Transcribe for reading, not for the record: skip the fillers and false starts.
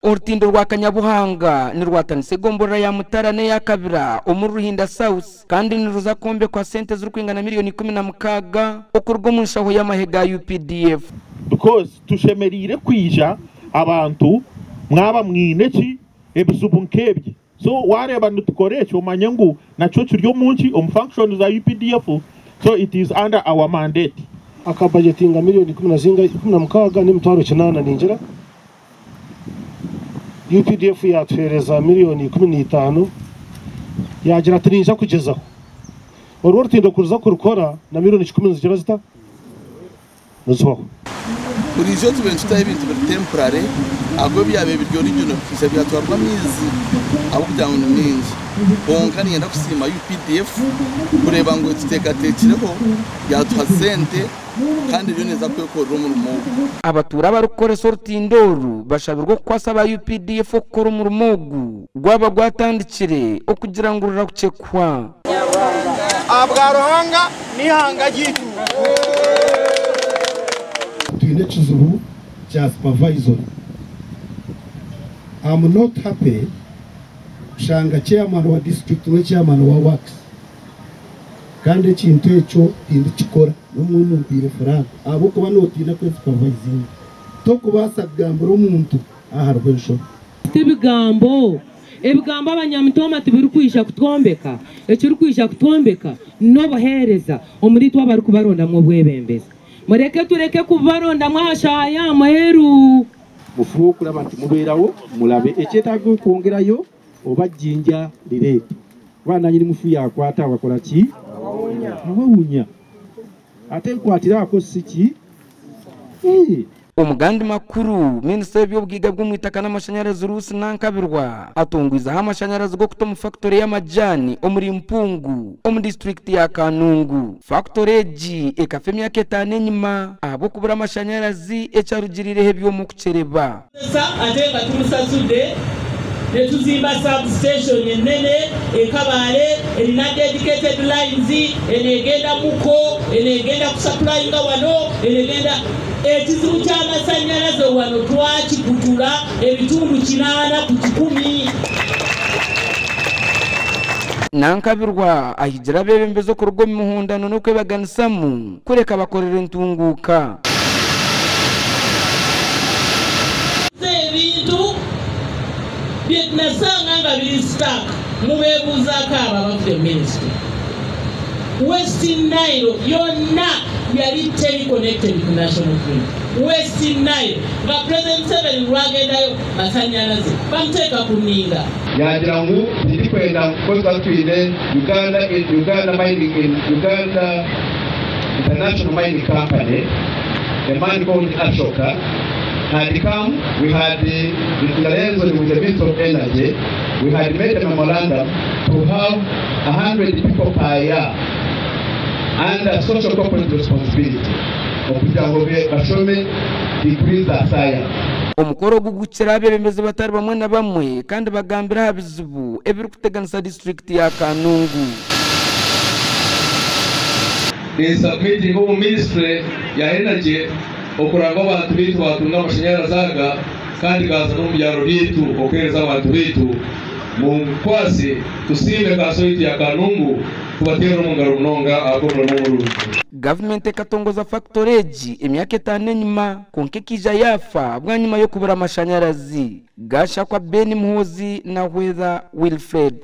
Orutindo rwa Kanyabuhanga nirwatanisa egomborora ya Mutara n'eya Kabira omuri Ruhinda South kandi niruza kwombekwa sente zirikwingana miriyoni 16 okuruga omu nshaho y'amahe ga UPDF. Because tushemereire kwija abantu mwaba mwine ki ebizibu nk'ebye. So wareeba nitukora ekyo omanye ngu nakyo kiri omu nki omu functions za UPDF so it is under our mandate. Akabajetinga miriyoni ikumi na zingahi 16 n'emitwaro kinaana ningira. UPDF yatuheereza miriyoni 15 yaagira ati ninza kugyezaho. Orwo orutindo kuruza kurukora na miriyoni kikumi nizigira zita? Nizihwaho. Buriijo tubaire nitutaho ebintu biri temporary ahabw'okuba ebyabaire biri original bikaija byatwarwa amaizi ahabw'okugira ngu ni maingi. Kwonka niinyenda kusiima UPDF kureeba ngu etuteekateekireho yaatuha sente kandi eriyo neeza kwekorera omurimo ogu. Abatuura abarikukoresa orutindo oru bashabirwe okukwasa aba UPDF okukora omurimo ogu gwaba gwatandikire okugira ngu rurahukye kuhwa. Ahabwa Ruhanga n'eihanga ryaitu. Twine ekizibu kya supervisory. Am not happy kushanga chairman wa district niwe chairman wa works kandi ekintu ekyo tindikikora n'omwe mumpiire frank ahabw'okuba notiina kwe supervisinga tokubaasa kugambira omuntu aha hariho enshobi. Ti bigambo. Ebigambo abanyamitooma tibirikwija kutwombeka. Ekirikwija kutwombeka n'obuheereza omuri itwe abarikubarondamu obwebembezi. Mureke tureke kubarondamu aha shaaha y'aha muheru. Mufube okulaba nti mubeerawo mulabe ekyetaaga okwongerayo oba Jinja lireete kuba nanyini mufu yakwata wakola ki awewunya ate nkwatiraako si ki eh. Omu gandi makuru, Minisita w'eby'obugaiga bw'omwitaka n'amashanyarazi Ruth Nankabirwa atongwizeho amashanyarazi g'okuta omu fakitore y'amajaani omuri Mpungu omu disiturikiti ya Kanungu. Fakitore egi ekafa emyaka etaano enyima ahabw'okubura amashanyarazi ekyarugiriireho ebyoma okukyereba. Ate nga tumusasudde netuzimba substation enene e Kabale erina dedicated lines, eno egenda Muko, eno egenda kusupplyinga wano, eno egenda. Ekizibu ky'amasanyalaze wano twakikutula ebitundu 80 ku kikumi. Nankabirwa ahigira abeebembezi okuruga omu mihondano n'okwebaganisamu kureka bakorera entunguuka. Ebintu byenasanga nga biri stuck mubeebuuzaako abo abafudde ministry. West Nile yonna yali teri connected ku national grid. West Nile nga President Museveni lwagendayo masanyalaze bamuteeka ku nninga. Yagira ngu tirikwenda kukozesa twine Uganda Uganda Mining in Uganda International Mining Company. A man called Ashoka had come. We had the liaison with the Minister of Energy. We had made a memorandum to have 100 people per year under social corporate responsibility okugira ngu bashome degrees za science. Omukoro ogu gukira abeebembezi batari bamwe na bamwe kandi bagambira aha bizibu ebirikuteganisa disiturikiti ya Kanungu. Ni omu ministry ya energy okuranga abantu baitu batunga amashanyarazi aga kandi gaza n'omu byaro byaitu okuheereza abantu baitu. Munkwase tusiime kanso yaitu ya Kanungu, tubateerere omu ngaro munonga ahabw'omurimo omurungi. Gavumenti ekatongoza fakitore egi emyaka etaano enyima kwonka ekaija yaafa bwanyima y'okubura amashanyarazi. Gashakwa Ben Muhoozi na Hweza Wilfred.